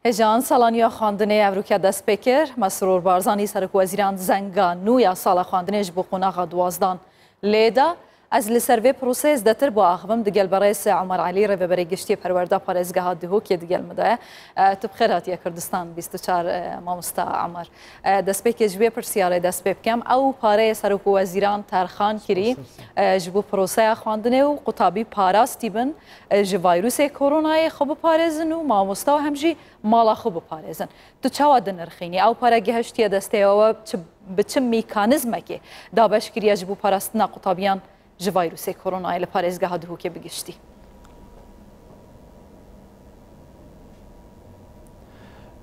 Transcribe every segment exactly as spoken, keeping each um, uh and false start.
Hêjan, sala nû ya xwendinê evroke dest pê kir. Mesrûr Barzanî, serokwezîran, zenga nû ya sala xwendinê ji bo qonaxa duwazdan lê da. Ez li ser vê proseyê zêdetir biaxivim, digel berêz Omer Elî, rêveberê giştî perwerda parêzgeha Duhokê digel min de ye. E, tu bi xêr hatiye Kurdistan bîst û çar, e, mamosta Omer. E, destpêkê ji vê pirsiyarê dest pê bikim. Ew pareyê serokwezîran terxan kirî, e, ji bo proseya xwendinê û qutabî parastî bin, e, ji vayrûsê koronayê xwe biparêzin û mamosta û hem jî mala xwe biparêzin. Tu çawa dinirxînî? Ew pare gihiştiye destê we, çi, bi çi mekanîzmekê dabeş kiriye ji bo parastina qutabiyan ji vayrûsê koronayê li parêzgeha Duhokê bi giştî?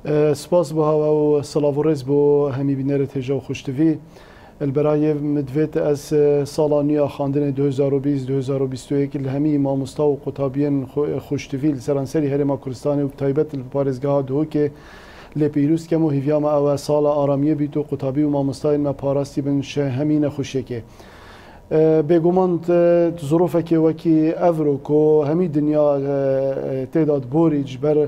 E, spas bo hewe û silav û rêz bo hemî bînerê têja û xweştivî. Li berayê min divêt ez, e, sala nû ya xwendinê du hezar û bîst, du hezar û bîst û yek li hemî mamosta û qutabiyên xwe-, xweştivî li seranserî Herêma Kurdistanê û bi taybet li parêzgeha Duhokê lê pîroz kem û hêviya me ew e sala aramiyê bît û qutabî û mamostayên me parastî bin ji hemî nexweşiyekê. E, bêguman di, di zirofekê wekî evro ku hemî dinya, e, e, tê de diborî ji ber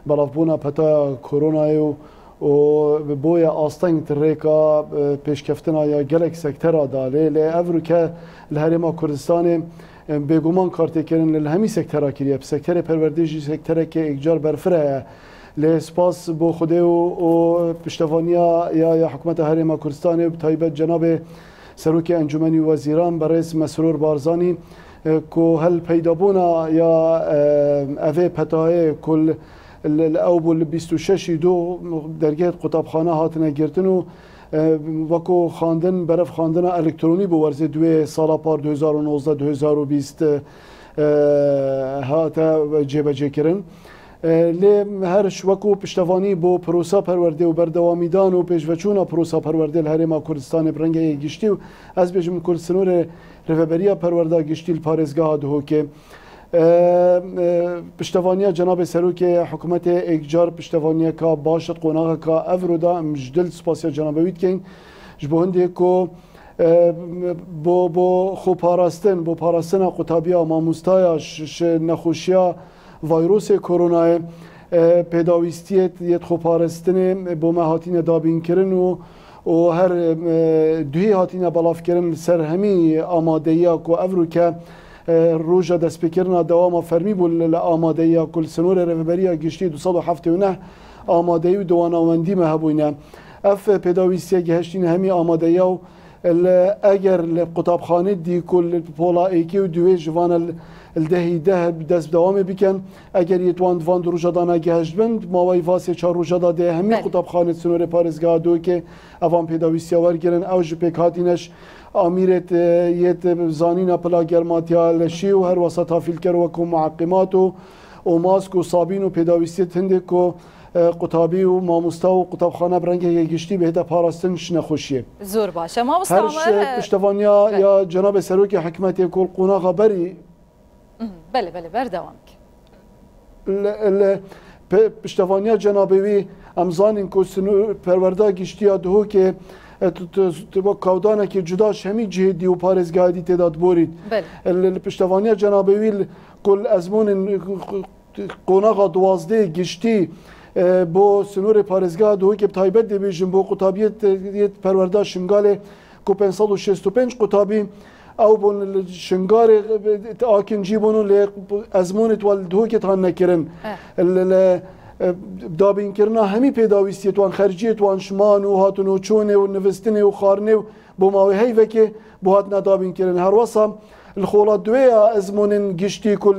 belavbûna petaya koronayê û, û boye asteng di rêka, e, pêşkeftina ya gelek sektera de lê, lê evro ke li Herêma Kurdistanê, e, bêguman kartêkirin li hemî sektera kiriye. Bi sekterê perwerdê jî sekterekê êkcar berfireh e. Lê spas bo Xwedê û, û piştevaniya ya, ya Hikûmeta Herêma Kurdistanê û bi taybet cenabê Serokê Encûmenî Wezîran, berêz Mesrûr Barzanî, e, ku hel peydabûna ya, e, evê petayê ku li, li, li ew bû li bîst û şeş û du dergehê qutabxane hatine girtin û, e, weko xwendin, berev xwendina elektronî bû werzê duê sala par du hezar û nozdeh du hezar û bîst, e, hate cêbecêkirin. E, lê her ji wekû piştevanî bo pirosa perwerdê û berdewamîdan û pêşveçûna pirosa perwerdê li Herêma Kurdistanê bi rengekê giştî û ez bêjim ku li sînorê Rêveberiya Perwerda Giştî li parêzgeha Duhokê, e, e, piştevaniya cenabê Serokê Hikûmetê êkcar piştevaniyeka baş di qonaxeka evro de em ji dil spasiya cenabê wî dikeyin. Ji bo hindê ku, e, bo, bo xweparastin, bo parastina qutabiya mamostaya ji, ji nexweşiya vayrosê koronayê, e, pêdawîstiyê yê xweparastinê bo me hatine dabînkirin û, û her, e, duhî hatine belavkirin li ser hemî amadeyiya ku evroke, e, roja destpêkirina dewama fermî bû li, li amadeyiya ku li sînorê Rêveberiya Giştî du sed û heftê û neh amadeyî û diwanawendî me hebûyne. Ev pêdawîstiye gihiştîne hemî amadeyiya û li, eger li qutabxanê dî ku li pola êkê û duwê ji van li, li dehî deh dest bi dewamê bikin, eger yê wan di van du roja dana gihişt bin, maweyî va sê çar roja da dê hemî Belê. qutabxanê sînorê parêzgeha Duhokê evan pêdawîstiya wergirin. Ew ji pêkhatîne ji amîrê, e, yê zanîna pila germatiya leşî û her wesa tafîlker wekû mueqîmat û, û mask û sabîn û pêdawîstiyê hindê ku, e, qutabî û mamosta û qutabxane bi rengekê giştî bihête parastin ji nexweşiyê. Zor baş e. Mamosta Her Omer, ji e, piştevaniya Belê. ya cenabê Serokê Hikûmetê ku li qonaxa berî Mhm, belê, belê, berdewam ke. Li, li pe-, piştevaniya cenabê wî em zanîn ku sinu-, perwerda giştiya Duhokê, e, tu, tu, tu, wek kawdanekê cuda ji hemî cihê dî û parêzgehê dî tê de diborît. Belê. Li, li piştevaniya cenabê wî li, ku li ezmûnên, e, qonaxa duwazdehê giştî, e, bo sînorê parêzgeha Duhokê bi taybet dê bêjin bo qutabiyê te-, yê perwerda Şingalê ku pênc sed û şêst û pênc qutabî ew bûn li Şingalê, e, akincî bûn û lê ezmûnê tu li Duhokê tan nekirin. Eh. Li, li, e, dabînkirina hemî pêdawîstiyê wan, xerciyê wan, şiman û hatin û çûnê û nivistinê û xwarinê û bo mawê heyvekê bo hatine dabînkirin. Her wesa li xola duwê ya ezmûnên giştî ku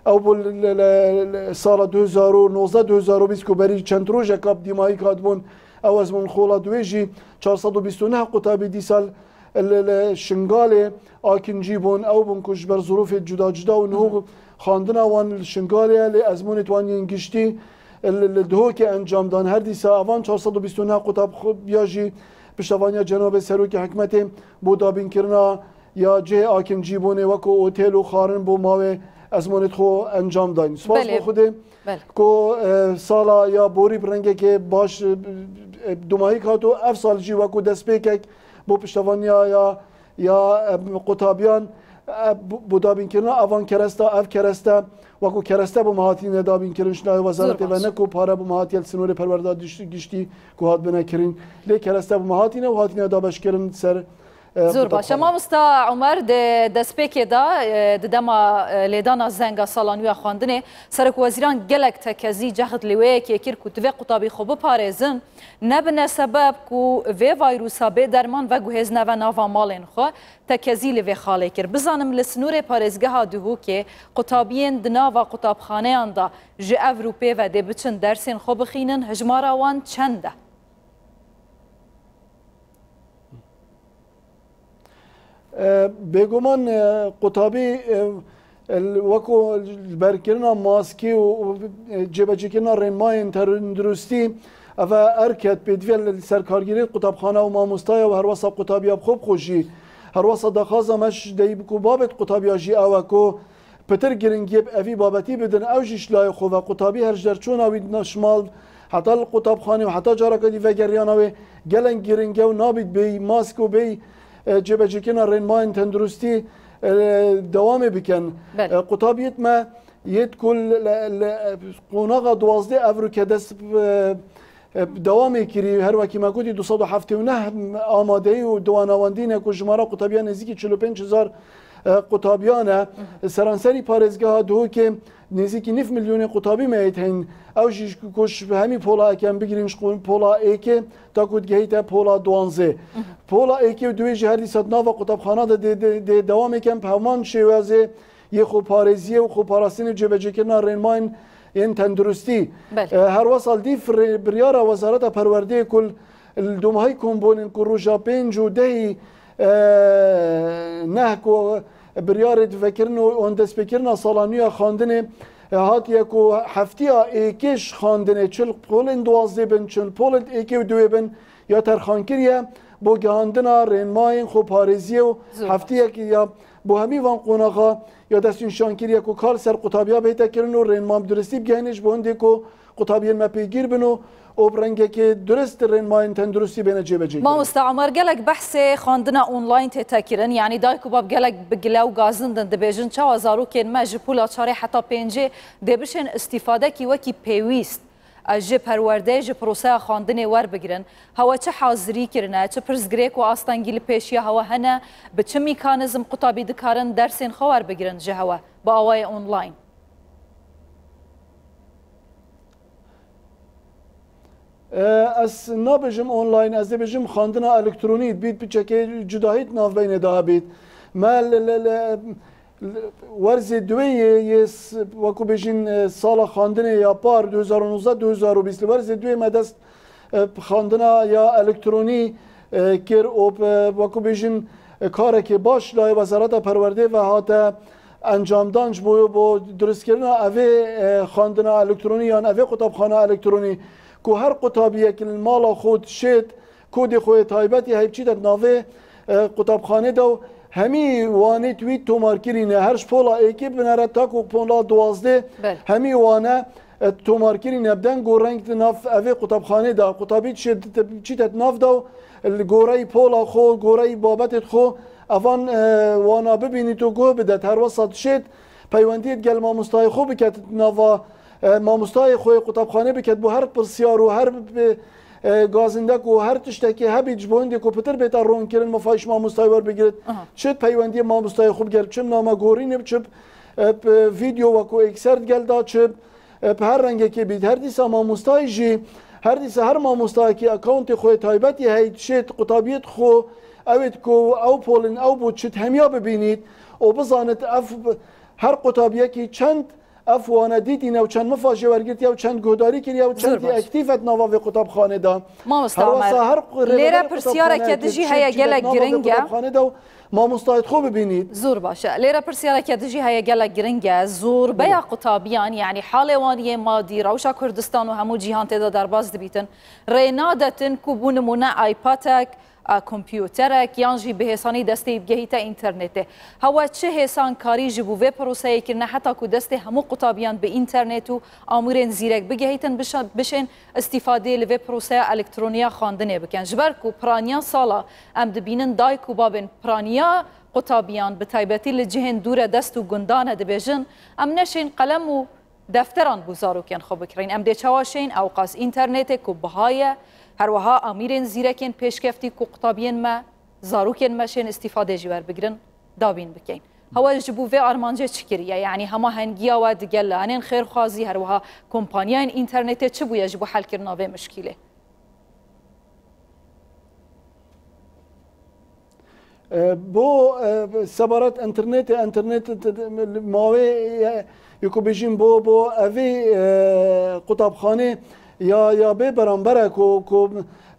ew bû li, li, li, li sala du hezar û nozdeh du hezar û bîst ku berî çend rojeka bi dîmayî hatibûn, ew ezmûn xola duwê jî çar sed û bîst û neh qutabî dîsa li, li, li Şingalê akincî bûn. Ew bûn ku ji ber zirûfê cuda cuda û niho xwendina wan li Şingalê ye, lê ezmûnê wan yên giştî li, li Duhokê encam dan. Her dîsa evan çar sed û bîst û neh qutab xwe ya jî piştevaniya cenabê Serokê Hikûmetê bo dabînkirina ya cihê akincîbûnê weko otêl û xwarin bo mawê ezmûnê xwe encam dayîn. Spas Belê. bo Xwedê Belê. ku, e, sala ya borî bi rengekê baş, e, e, dumahîk hato. Ev sal jî weko destpêkek bo piştevaniya ya, ya, e, qutabiyan, Ev bo, bo dabînkirina evan keresta, ev kereste, wekû kereste bo me hatîne dabînkirin ji navê wezaretê ve, ne ku pare bo me hatiye li sînorê perwerda diş, giştî ku hat bine kirin. Lê kereste bo me hatîne û hatîne dabeşkirin ser, e, Zor baş e. Qutabxana. Mamosta Omer, di destpêkê de, e, di dema, e, lêdana zenga sala nû ya xwendinê, Serokwezîran gelek tekezî cehd li wê yekê kir ku divê qutabî xwe biparêzin, nebine sebeb ku vê vayrusa bê derman veguhêzne ve nava malên xwe. Tekezî li vê xalê kir. Bizanim li sînorê parêzgeha Duhokê qutabiyên di nava qutabxaneyan de ji Ewropê ve dê biçin dersên xwe bixînin, hijmara wan çend e? E, bêguman, e, qutabî, e, el, weko berkirina maskê û, û, e, cêbecîkirina rênmayên tenduristî, ev e erk e pêdiviya li ser kargêrê qutabxane û mamostaya û herwesa qutabiya bi xwe bi xwe jî. Herwesa daxwaza me ji deyî ku babet qutabiya jî ew e ku pitir giringiyê bi evî babetî bidin, ew jî ji layê xwe ve qutabî her ji derçûna wî na şimal heta li qutabxanê û heta careke dî vegeriyana wê gelek giring e û nabît bêyî mask û bêyî, e, cêbecîkirina rênmayên tenduristî, e, dewamê bikin. Belê. E, qutabiyêt me yêt ku li, li, li, e, qonaxa duwazdeh evro ke dest, e, e, dewamê kirî, her wekî me gotî du sed û heftê û neh amadeyî û diwanawendî ne ku jimara qutabiya nêzîkî çil û pênc hezar, e, qutabiyan e. Seranserî parêzgeha Duhokê nêzîkî nîv milyonê qutabî me yêt heyn. Ew jî ku ji hemî pola eke em bigirîn ji qo-, pola êkê ta ku digehîte pola duwanzê. Pola êkê û duwê jî her dîsa di nava qutabxana de dê, dê, dê dewamê ken bi heman şêwazê yê xweparêziyê û xweparastinê û cêbecêkirina rênmayên yên tenduristî. Belê. E, her wesa li dîf rê-, biryara Wezareta Perwerdeyê ku li domahî kombûnên ku roja pênc û dehî, e, neh ku biryarê divekirin û, û destpêkirina sala nû ya xwendinê, e, hatiye ku heftiya êkê ji xwendinê çi li polên duwazdê bin, çi li polên êkê û duwê bin, ya terxan kiriye bo gihandina rênmayên xweparêziyê û Zor. heftiyekî ya bo hemî van qonaxa ya destnîşan kiriye ku kar li ser qutabiya bihête kirin û rênma bi duristî bigehîne ji bo hindê ku qutabiyên me pêgîr bin û, û bi rengekê durist rênmayên tenduristî bêne cêbecêkirin. Mamosta Omer, gelek behsê xwendina online tête kirin, yanî dayk û bab gelek bi gile û gazindin, dibêjin çawa zarokên me ji pola çarê heta pêncê dê bişên îstîfadekî wekî pêwîst ji perwerdeyê, ji proseya xwendinê werbigirin. Hewe çi hazirî kirine, çi pirsgirêk û astengî li pêşiya hewe hene, bi çi mîkanîzm qutabî dikarin dersên xwe werbigirin ji hewe bi awayê online? E, ez nabêjim online, ez dê bêjim xwendina elektronî bît, piçekê cudahî di navbeynê de hebît. Me li, li, li, li, werzê duwê yê, yê s-, wekû bêjin, e, sala xwendinê ya par, du hezar û nozdeh, du hezar û bîst, li werzê duwê me dest, e, bi xwendina ya elektronî, e, kir û bi, wekû bêjin, e, karekê baş layê Wezareta Perwerdê ve hate encamdan ji bo, bo duristkirina evê, e, xwendina elektronî yan evê qutabxana elektronî ku her qutabiyek li mala xwe dişêt, kodê xwe yê taybetî heyv çîte di navê, e, qutabxanê de û hemî wanê di wî tomarkirî ne. Her ji pola êkê binere ta ku pola duwazdê Belê. hemî wane, e, tomarkirî ne. Bi deng û reng di nav evê qutabxanê de. Qutabî çi-, çîte di nav de û li goreyî pola xwe, goreyî babetê xwe evan, e, wana bibînît û guh bidet. Her wesa dişêt peywendiyê digel mamostayê xwe biket nava, e, mamostayê xwe yê qutabxanê biket bo her pirsiyar û her bi, e, gazindek û her tiştekê hebît ji bo hindê ku pitir bête ronkirin mifayîş mamostayê werbigirit. Aha. Çi peywendiyê mamostayê xwe biger, çi bi namegorînê, çi bi, e, bi vîdeo wekû êkser digel da, çi, e, bi her rengekê bît. Her dîsa mamostayê jî, her dîsa her mamostayekî akawntê xwe yê taybetî hey dişêt qutabiyêt xwe, ewêt ku ew polin ew bo çi hemiya bibînît û bizanit ev her qutabiyekî çend ev wane dîtîne û çend mifajê wergirtiye û çend guhdarî kiriye û Zor çendî baş. aktîf e di nava vê qutabxanê de. Mamosta Herwesa Omer, her qu-, lêre rêveberê pirsiyareke qutabxane dijî çi heye çî gelek derdikeve giring e. Qutabxanê de û mamostayê xwe bibînît. Zor baş e. Lêre pirsiyareke dijî heye gelek giring e. Zorbeya Belê. qutabiyan, yanî halê wan yê madî, rewşa Kurdistan û hemû cîhan tê de derbas dibîtin. Rê nadetin ku bû nimûne iPadek, a, kompûterek yan jî bi hêsanî destê wî bigehîte înternetê. Hewe çi hêsankarî ji bo vê proseyê kirine heta ku destê hemû qutabiyan bi înternet û amûrên zîrek bigehîtin, bişa-, bişên îstîfadeyê li vê proseya elektronî ya xwendinê bikin. Ji ber ku piraniya sala em dibînin dayik û babên piraniya Qutabiyan, bi taybetî li cihên dûre dest û gundan e, dibêjin, em neşên qelem û defteran bo zarokên xwe bikirîn. Em dê çawa şên? Ewqas înternetê ku biha ye, herweha amîrên zîrekên pêşkeftî ku qutabiyên me, zarokên me şên îstîfadê jî werbigirin, dabîn bikeyn. Hewe ji bo vê armancê çi kiriye? Yanî hema hengiya we digel layanên xêrxwazî, herweha kompaniyayên înternetê çi bûye ji bo helkirina vê mişkîlê? E, bo, e, sebaret înternetê, înternet t-, t-, mawê, e, yê ku bêjin bo, bo evê, e, qutabxanê ya, ya bê beramber e ku, ku,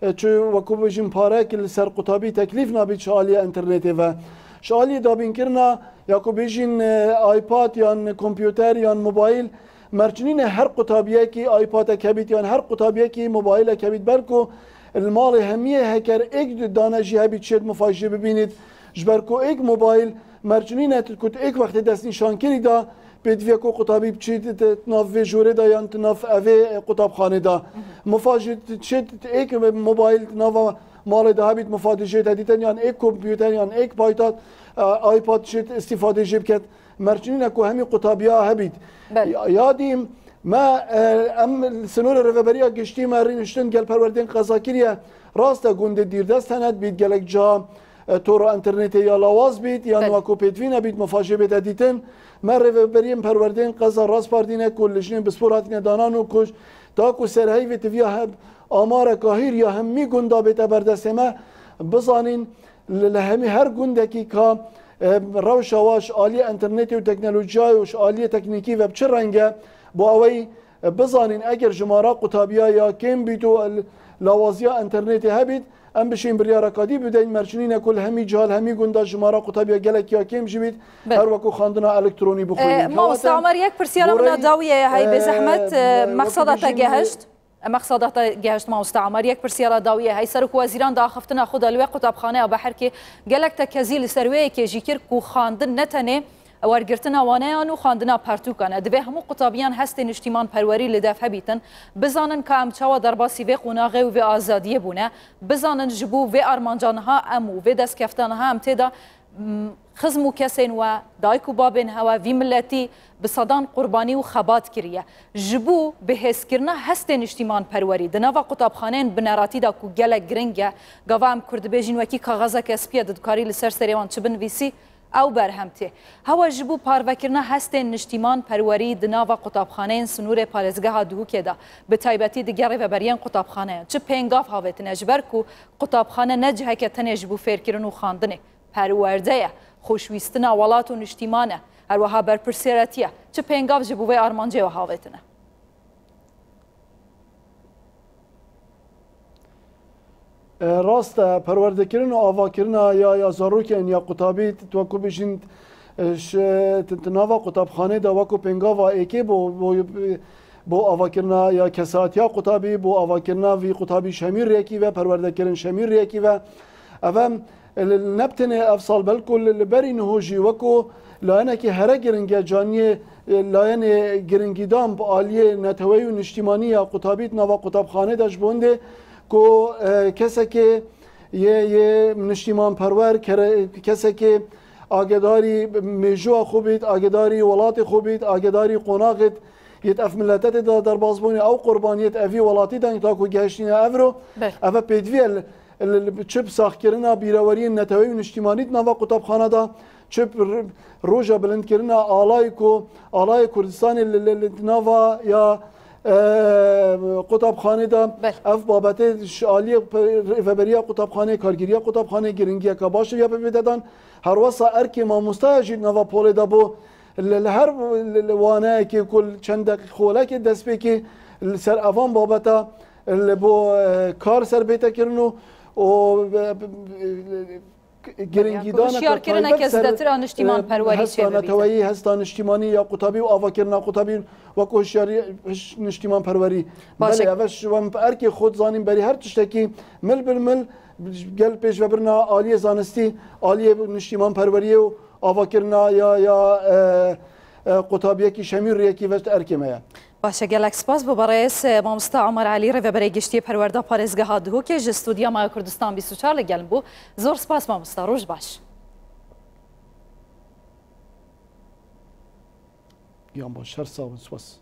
e, çi wekû bêjin parek li ser qutabî teklîf nabît ji aliyê înternetê ve. Ji aliyê dabînkirina ya ku bêjin, e, iPad yan kompûter yan mobayl, merçinîne her qutabiyekî iPadek hebît yan her qutabiyekî mobaylek hebît, belku li malê hemiyê heker êk dane jî hebît şêt mifajê bibînît. Ji ber ku êk mobayl merçinîne tu ku tu êk wextê destnîşankirî da, pêdivî ku qutabî biçî tu, tu nav vê jorê da yan tu nav evê qutabxanê da. Mifa jî tu çêt êk mobayl nava malê da hebît, mifa dijê te dîtin yan êk kompûter yan êk paytat, e, iPad şêt îstîfadê jê biket. Merçinîne ku hemî qutabiya hebît. Belê. Ya, ya dîm me, e, em li sînorê Rêveberiya Giştî me rîniştin gel perwerdên qeza kiriye. Rast e, gundê dîrdest hene, dibît gelek ca, e, tora înternetê ya lawaz bît, yan Belê. Wekû pêdivî nebît, mifajê bête dîtin. Me rêveberiyên perwerdên qeza raspardîne ku lijnên pispor hatine danan û ku ta ku serheyvê tiviya heb amareka hîr ya hemî gunda bête berdestê me, bizanîn li, li hemî her gundekî ka, e, rewşa wa ji aliyê înternetê û teknolojiyayê û ji aliyê teknîkî ve bi çi reng e, bo ewey, e, bizanîn eger jimara qutabiya ya kêm bît û, e, lawaziya înternetê hebît, em bişên biryareka dî bideyn, merçinîne ku li hemî ciha, li hemî gunda jimara qutabiya gelek ya kêm jî bît, Belê. Her wekû xandina elektronî bixwînin. E, mamosta Omer, yek pirsyara min a dawî ye, hey bê zehmet, e, mexsada te gehişt. Mexsada te gehişt, mamosta Omer, yek pirsyara dawî ye. Hey serok wezîran di axiftina xwe de li wê qutabxaneya Beherkê gelek tekezî li ser wê yekê jî kir ku xandin ne tenê wergirtina waneyan û xandina pertûkan e. Divê hemû qutabiyan hestên niştîmanperwerî li dev hebîtin, bizanin ka em çawa derbasî vê qonaxê û vê azadiyê bûne, bizanin ji bo vê armanca niha em û vê destkefta niha em tê de xizm û kesên we, dayik û babên hewe, vî miletî bi sedan qurbanî û xebat kiriye. Ji bo bihêzkirina hestên niştîmanperwerî di nava qutabxaneyên bineratî de ku gelek giring e, gava em Kurd dibêjin wekî kaxezeke spî ye, tu dikarî li ser serê wan çi binivîsî, ew berhem tê. Hewe ji bo parvekirina hestên niştîmanperwerî di nava qutabxaneyên sinûrê parêzgeha Duhokê de, bi taybetî digel rêveberiyên qutabxaneyan, çi pêngav havêtine, ji ber ku qutabxane ne ciheke tenê ji bo fêrkirin û xandinê, perwerde ye, xweşwîstina welat û niştîman e, her wiha berpirsiyaretiye. Çi pêngav ji bo vê armancê we havêtine? E, rast e, perwerdekirin û avakirina ya, ya zarokên ya qutabî, tu wekû bijîn, e, ji, di, di nava qutabxanê de wekû pêngava êkê bo, bo, bo avakirina ya kesatiya qutabî, bo avakirina vî qutabî şemîr rêkî ve, perwerdekirin şemîr rêkî ve. Ev em, e, li, ne bi tenê ev sal, belku li, li berî niho jî wekû layenekî here giring e, caniyê, e, layenê giringîdan bi aliyê neteweyî û niştîmanî ya qutabî di nava qutabxanê de ji bo hindê ku, e, kesekê yê, yê niştîmanperwer, kere-, kesekê agedarî mêjûya xwe bît, agedarî welatê xwe bît, agedarî qonaxê yê di ev milete tê de derbasbûnê, ew qurbaniyê di evî welatî de ta ku gehiştîne evro, Belê. Ev e pêdivî ye li, li, li, çi bi saxkirina bîreweriyên neteweyî û niştîmanî di nava qutabxana de, çi bi r-, roja bilindkirina alayê ku, alayê Kurdistanê li, li, li, di nava ya, e, qutabxanê de Belê. Ev babetê ji aliyê pe-, rêveberiya qutabxanê, kargêriya qutabxanê giringiyeke baş ya pê bide dan. Herwesa erkê mamostaya jî di nava polê de bû. Li, li her, li, li waneyekê ku li çend deqîqe xolekê destpêkê li ser evan babeta li bo, e, kar ser bête kirin û, û, e, giringîdaneke hişyarkirineke taybet ser, zêdetir a niştîmanperwerî e, hesta çêbibîte. Neteweyî, hesta niştîmanî ya qutabî û avakirina qutabî wek hişyarî hiş-, niştîmanperwerî. Baş e. Belê, ev e ji wan erkê xwe dizanin berî her tiştekî mil bil mil gel pêşvebirina aliyê zanistî, aliyê niştîmanperweriyê û avakirina ya, ya, e, e, qutabiyekî şemîr rêyekî veşt erkê me ye. Baş e, gelek spas bo berêz, e, mamosta Omer Elî, rêveberê giştî yê perwerda parêzgeha Duhokê ji studya Maya Kurdistan bîst û çar li gel bû. Zor spas mamosta, roj baş. Giyan baş, her sax bin, spas.